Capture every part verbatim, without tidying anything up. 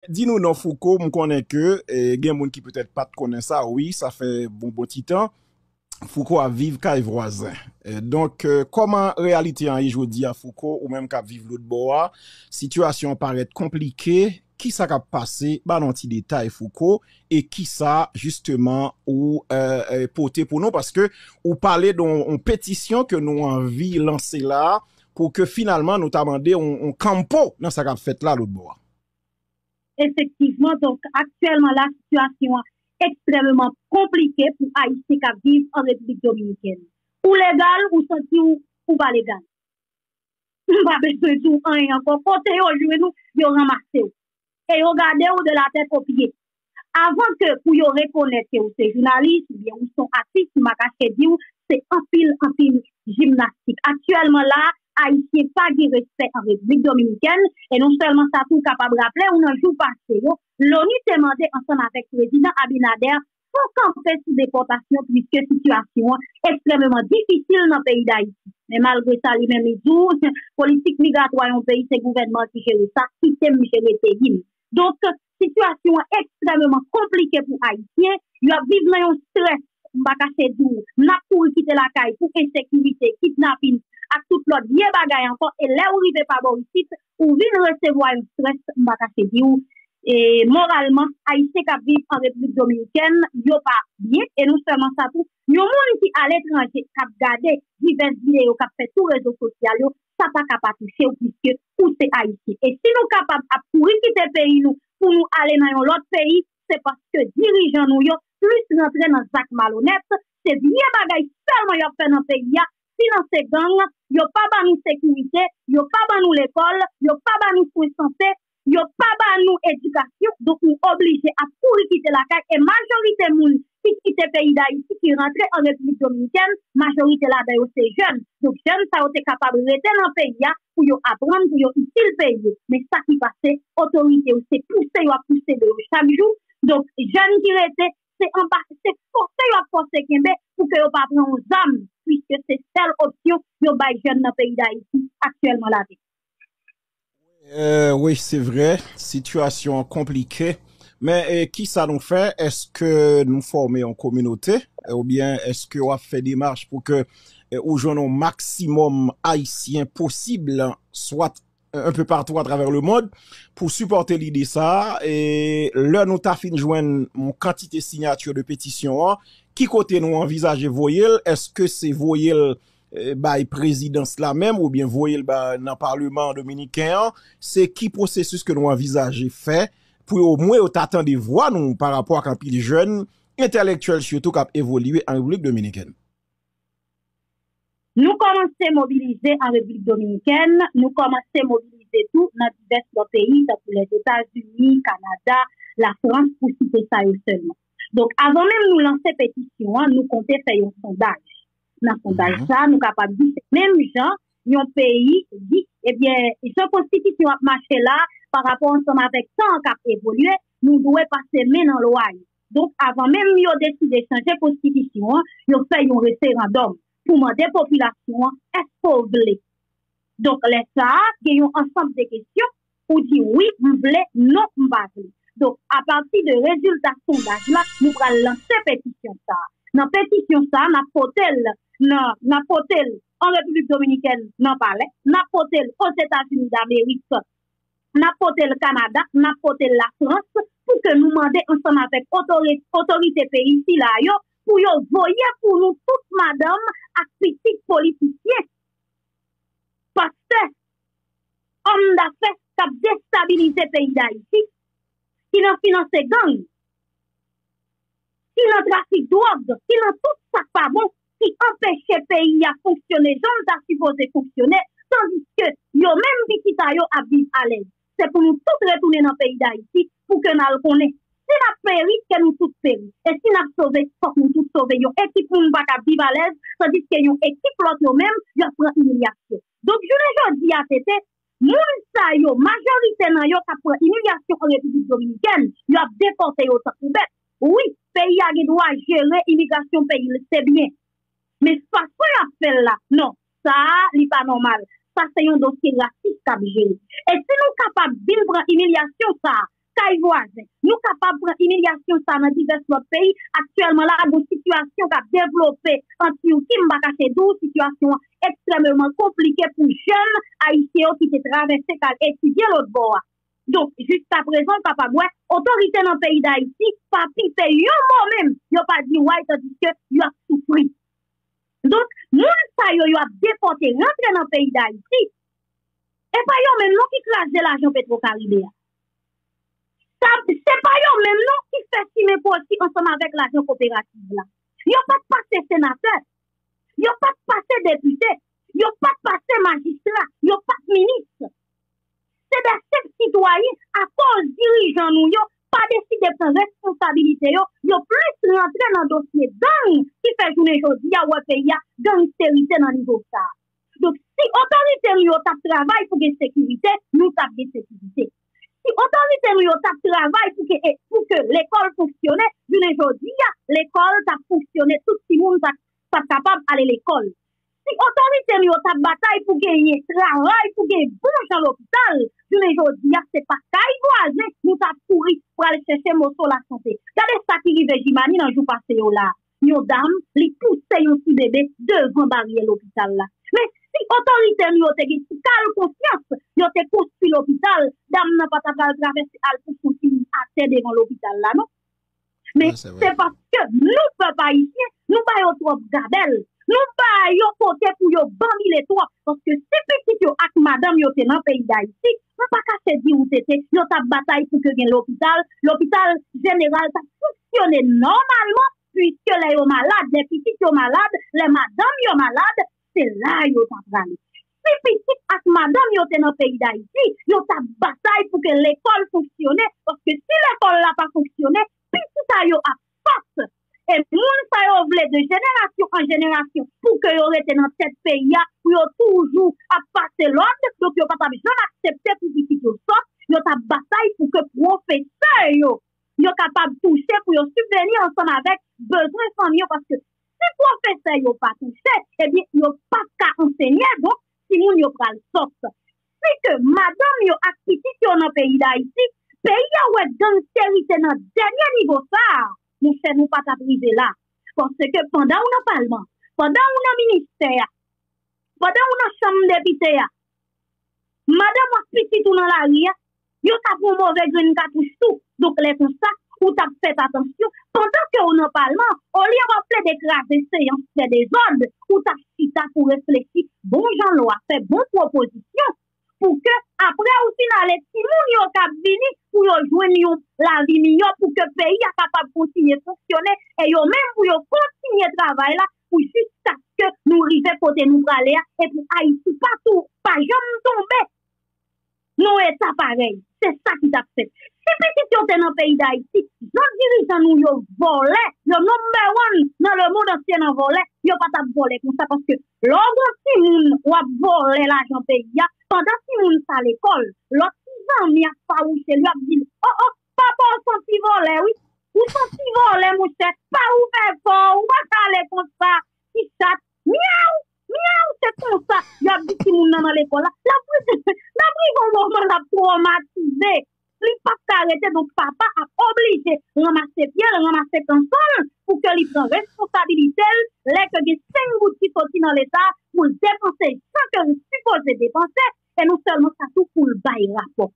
Di nou non, Fouco, m konnen ke eh, gen moun ki petèt pa t konnen sa, wi, sa fè bon bon ti tan. Fouco ap viv kay vwazen. Eh, donk, eh, kòman reyalite an ye jodi a, Fouco, ou menm k ap viv lòt bò a, sitiyasyon an parèt konplike, kisa k ap pase? Ba n yon ti detay, Fouco, e kisa, jisteman, ou eh, eh, pote pou nou? Paske ou pale de yon petisyon ke nou anvi lanse la a, pou ke finalman nou ta mande yon kanpo nan sa k ap fèt la lòt bò a. Efektivman, donk, aktyèlman la, sitiyasyon an ekstrèmeman konplike pou Ayisyen k ap viv an Repiblik Dominikèn. Ou legal, ou santi w ou pa legal. M pa bezwen di w anyen ankò. Kote yo jwenn ou, yo ranmase w. E yo gade w de la tèt o pye. Avan ke pou yo rekonèt ke ou se jounalis oubyen ou se yon atis, m pa kache di w, se anpil, anpil jimnastik. Aktyèlman la, Ayisyen pa gen respè an Repiblik Dominikèn, e non sèlman sa tou, w kapab raple w nan jou pase yo, Loni te mande ansanm avèk Prezidan Abinader fon kanpe sou depòtasyon, piske sitiyasyon an ekstrèmeman difisil nan peyi Dayiti. Men malgre sa, li menm li di w, politik migratwa yon peyi, se gouvènman ki jere sa, kite m jere peyi m. Donk, sitiyasyon an ekstrèmeman konplike pou Ayisyen. Y ap viv nan yon strès, m pa kache di w, n ap kouri kite lakay pou ensekirite, kidnapin, ak tout lòt vye bagay ankò. E lè w rive pa bò isit, ou vin resevwa yon strès, m pa kache di w. E moralman, Ayisyen k ap viv an Repiblik Dominikèn, yo pa byen. E non sèlman sa tou, yon moun ki aletranje k ap gade divès videyo k ap fèt sou rezo sosyal yo, sa pa ka pa touche w piske ou se Ayisyen. E si nou kapab ap kouri kite peyi nou pou nou ale nan yon lòt peyi, se paske dirijan nou yo plis rantre nan zak malonèt, se vye bagay sèlman y ap fè nan peyi a, finanse gang, yo pa ba nou sekirite, yo pa ba nou lekòl, yo pa ba nou swen sante, yo pa ba nou edikasyon, donk nou oblije ap kouri kite lakay, e majorite moun ki kite peyi Dayiti, ki rantre an Repiblik Dominikèn, majorite ladan yo se jèn. Donk jèn sa yo te kapab rete nan peyi a pou yo aprann, pou yo itil peyi yo. Men sa ki pase, otorite yo se pouse yo ap pouse deyò chak jou. Donk jèn ki rete, se anba, se fòse yo ap fòse kenbe pou ke yo pa pran yon zam, piske se sèl opsyon yo bay jèn nan peyi Dayiti aktyèlman la. Euh, wi, se vre, sitiyasyon an konplike. Men eh, kisa nou fè? Èske nou fòme yon kominote? Eh, oubyen èske w ap fè demach pou ke eh, ou jwenn yon maksimòm Ayisyen posib, swat un peu partout à travers le monde, pou sipòte lide sa a? E lè nou ta fin jwenn yon kantite siyati de petisyon an, ki kote nou anvizaje voye l? Èske se voye l eh, bay prezidans la menm oubyen voye l ba nan paleman dominiken an? Se ki pwosesis ke nou anvizaje fè pou omwen yo ta tande vwa nou pa rapò ak anpil jèn entèlektyèl sitou k ap evolye an Repiblik Dominikèn? Nou kòmanse mobilize an Repiblik Dominikèn, nou kòmanse mobilize tou nan divès lòt peyi, tankou Lèzetazini, Kanada, Lafrans, pou site sa yo sèlman. Donk, avan menm nou lanse petisyon an, nou konte fè yon sondaj. Nan sondaj sa, nou kapab di se menm jan yon peyi di, ebyen, jan konstitisyon ap mache la, pa rapò ansanm avèk tan an k ap evolye, nou dwe pase men nan lwa yo. Donk, avan menm yo deside chanje konstitisyon an, yo fè yon referandòm pou mande popilasyon an èske w vle. Donk, lè sa a, gen yon ansanm de kesyon, ou di wi, m vle, non, m pa vle. Donk, apati de rezilta sondaj la, nou pral lanse petisyon sa a. Nan petisyon sa a, n ap pote l nan, n ap pote l an Repiblik Dominikèn nan palè, n ap pote l Ozetazini Damerik, n ap pote l Kanada, n ap pote l Lafrans, pou ke nou mande ansanm avèk otori- otorite peyi sila yo, pou yo voye pou nou tout madanm ak pitit politisyen, pastè, òm dafè k ap destabilize peyi Dayiti, ki nan finanse gang, ki nan trafik dwòg, ki nan tout sa k pa bon, ki anpeche peyi a fonksyone jan l ta sipoze fonksyone, tandiske yo menm pitit a yo ap viv alèz. Se pou nou tout retounen nan peyi Dayiti pou ke n al konnen. Si n ap peri, ke nou tout peri. E si n ap sove, fòk nou tout sove. Yon ekip moun pa ka viv alèz, tandiske yon ekip lòt yo menm, y ap pran imilyasyon. Donk, jounen jodi a, Tete, moun sa yo, majorite nan yo k ap pran imilyasyon an Repiblik Dominikèn, y ap depòte yo tankou bèt. Wi, peyi a gen dwa jere imigrasyon peyi l, se byen. Men fason y ap fè l la, non, sa a, li pa nòmal. Sa se yon dosye rasis k ap jere. E si nou kapab vin pran imilyasyon sa a, kay vwazen. Nou kapab pran imilyasyon sa nan divès lòt peyi. Aktyèlman la, gon sitiyasyon k ap devlope an Tiki, m pa kache di w, sitiyasyon an ekstrèmeman konplike pou jèn ayisyen yo ki te travèse k al etidye lòt bò a. Donk, jiskaprezan, w kapab wè, otorite nan peyi Dayiti pa pipe yon mo menm, yo pa di way, tandiske y ap soufri. Donk, moun sa yo, yo ap depòte rantre nan peyi Dayiti, e pa yo menm non ki kraze lajan Petro Karibe a. Sa, se pa yo menm non ki fè simen pwodui ansanm avèk lajan koperativ la. Yo pa t pase senatè, yo pa t pase depite, yo pa t pase majistra, yo pa t minis. Se de senp sitwayen, akoz dirijan nou yo pa deside pran responsabilite yo, yo plis rantre nan dosye gang ki fè jounen jodi a w wè peyi a gangsterite nan nivo sa a. Donk, si otorite nou yo t ap travay pou gen sekirite, nou t ap gen sekirite. Si otorite nou yo t ap travay pou ke, pou ke lekòl fonksyone, jounen jodi a, lekòl t ap fonksyone, tout timoun t ap, t ap kapab ale lekòl. Si otorite nou yo t ap batay pou genyen travay, pou gen bon jan lopital, jounen jodi a, se pa kay vwazen nou t ap kouri pral chèche moso lasante. Gade sa ki rive Jimani nan jou pase yo la. Yon dam, li pouse yon ti bebe devan baryè lopital la. Men si otorite nou yo te gen ti kal konsyans, yo te konstwi lopital, dam nan pa ta pral travèse al pouse yon timoun atè devan lopital la, non. Men se paske nou, pèp ayisyen, nou ba yo twòp gabèl. Nou ba yo kote pou yo banbile twòp. Paske si pitit yo ak madanm yo te nan peyi Dayiti, m pa kache di ou, Tete, yo t ap batay pou ke gen lopital. Lopital jeneral t ap fonksyone nòmalman, piske lè yo malad, lè pitit yo malad, lè madanm yo malad, se la yo t ap prale. Si pitit ak madanm yo te nan peyi Dayiti, yo t ap batay pou ke lekòl fonksyone, paske si lekòl la pa fonksyone, pitit a yo ap sòt. E moun sa yo vle de jenerasyon an jenerasyon pou ke yo rete nan tèt peyi a, pou yo toujou ap pase lòd, donk yo pa t ap janm aksepte pou pitit yo sòt, yo t ap batay pou ke pwofesè yo, yo kapab touche pou yo sibveni ansanm avèk bezwen fanmi yo, paske si pwofesè yo pa touche, ebyen, yo p ap ka ansenye, donk, timoun yo pral sòt. Si ke madanm yo ak pitit yo nan peyi Dayiti, peyi a wè gangsterite nan dènye nivo sa a, monchè, nou pa t ap rive la. Paske pandan w nan palman, pandan w nan ministè a, pandan w nan chanm depite a, madanm w ak pitit ou nan lari a, yo ka pran move grenn katouch tou. Donk, lè konsa, ou t ap fè atansyon. Pandan ke w nan palman, olye w ap plede kraze seyans, fè dezòd, ou t ap chita pou reflechi bon jan lwa, fè bon pwopozisyon, pou ke apre ou fin ale, timoun yo k ap vini pou yo jwenn yon lavi miyò, pou ke peyi a kapab kontinye fonksyone, e yo menm pou yo kontinye travay la, pou jiskaske nou rive kote nou prale a, epi Ayiti pa tou, pa janm tonbe nan yon eta parèy. Se sa ki t ap fèt. Si pitit yo te nan peyi Dayiti, jan dirijan nou yo vòlè, yo number one nan lemonn antye nan vòlè, yo pa t ap vòlè konsa, paske lè w gon timoun w ap vòlè lajan peyi a, pandan timoun sa lekòl, lòt ti zanmi ap fawouche l, yo ap di l, o, o, papa w se yon ti vòlè, wi. Ou se yon ti vòlè, monchè. Pa ouvè kò w, ou pa ka ale konsa, ti chat. Myaw, myaw, se konsa. Y ap di timoun nan nan lekòl la. L ap rive, l ap rive yon moman, l ap twomatize. Li p ap ka rete, donk papa ap oblije ranmase pye l, ranmase kanson l, pou ke li pran responsabilite l, lè ke gen senk goud ki soti nan Leta, pou l depanse jan ke l sipoze depanse, e non sèlman sa tou, pou l bay rapò.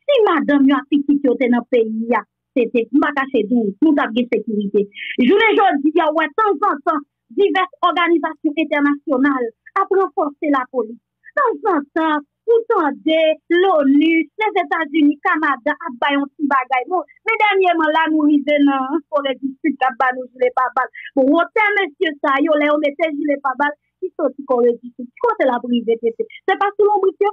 Si madanm yo ak pitit yo te nan peyi a, Tete, m pa kache di w, nou t ap gen sekirite. Jounen jodi a, w wè tanzantan, divès òganizasyon entènasyonal ap ranfòse lapolis. Tanzantan, ou tande Loni, Lèzetazini, Kanada ap bay yon ti bagay. Bon, men dènyèman la, nou rive nan Kore di Sid k ap ba nou jile pa bal. Bon, wotè mesye sa yo, lè yo mete jile pa bal, ki soti Kore di Sid, ki kote l ap rive, Tete? Se pa sou lonbrit yo?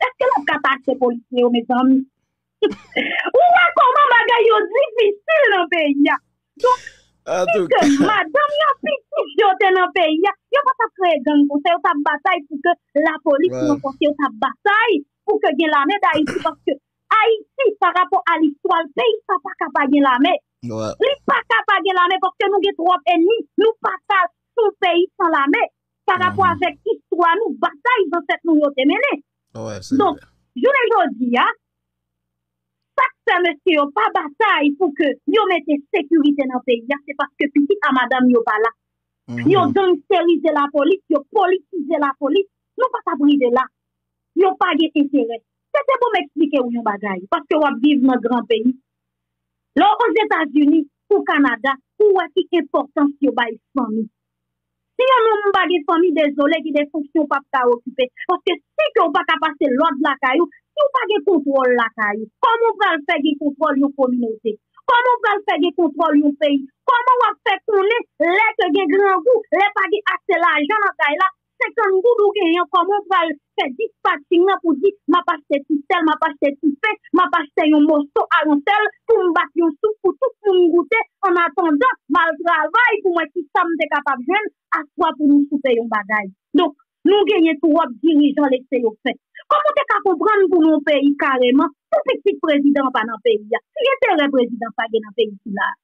Èske l ap ka tache polisye yo, mezanmi? Ou wè kòman bagay yo difisil nan peyi a. Donk, si ke madanm yo, pitit yo te nan peyi a, yo pa t ap kreye gang konsa, yo t ap batay pou ke lapolis ranfòse, yo t ap batay pou ke gen lame Dayiti, paske Ayiti, pa rapò a listwa l, peyi sa pa ka pa gen lame. Li pa ka pa gen lame paske nou gen twòp ènmi, nou pa ka sou peyi san lame. Pa rapò avèk istwa nou, batay zansèt nou yo te mennen. Donk, jounen jodi a, Sa k fè mesye yo pa batay pou ke yo mete sekirite nan peyi a, se paske pitit a madanm yo pa la. Yo gangsterize lapolis, yo politize lapolis. Nou pa t ap rive la. Yo pa gen enterè. Se te pou m eksplike w yon bagay, paske w ap viv nan gran peyi. Lè w Ozetazini, ou Kanada, ou wè ki enpòtans yo bay fanmi. Si yon nonm pa gen fanmi, dezole, gen de fonksyon w p ap ka okipe. Paske si ke w pa ka pase lòd lakay ou, si w pa gen kontwòl lakay ou, kòman w pral fè gen kontwòl yon kominote? Kòman w pral fè gen kontwòl yon peyi? Kòman w ap fè konnen lè ke gen grangou, lè pa gen ase lajan nan kay la, senkant goud ou genyen, kòman w pral fè dispatching nan pou di, "M ap achte ti sèl, m ap achte ti pen, m ap achte yon moso a yon sèl pou m bat yon souf pou tout moun goute, an atandan, m al travay pou m wè ki sa m te kapab jwenn aswa pou nou soupe yon bagay." Donk, nou genyen twòp dirijan lese yo fè. Kòman w te ka konprann pou nou yon peyi kareman, pou pitit prezidan an pa nan peyi a? Ki enterè prezidan sa gen nan peyi sila a?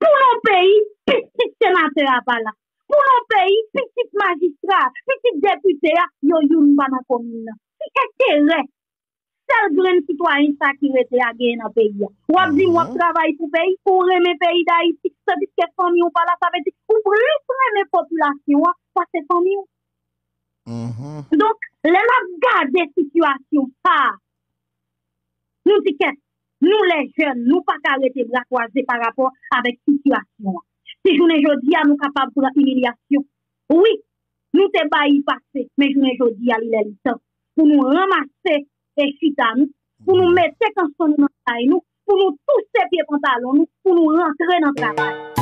Pou nou peyi, pitit senatè a pa la. Pou nou peyi, pitit majistra, pitit depite a, yo youn pa nan komin nan. Ki enterè sèl grenn sitwayen sa ki rete a genyen nan peyi a? W ap di m w ap travay pou peyi, ou renmen peyi Dayiti, tandiske fanmi w pa la, sa vle di ou plis renmen popilasyon an pase fanmi w. Donk, lè n ap gade sitiyasyon sa a, nou di kèt, nou lè jèn, nou pa ka rete bra kwaze pa rapò avèk sitiyasyon an. Si jounen jodi a nou kapab pran imilyasyon, wi, nou te bay pase, men jounen jodi a li lè li tan pou nou ranmase e chita nou, pou nou mete kanson nou nan chay nou, pou nou touse pye pantalon nou, pou nou rantre nan travay.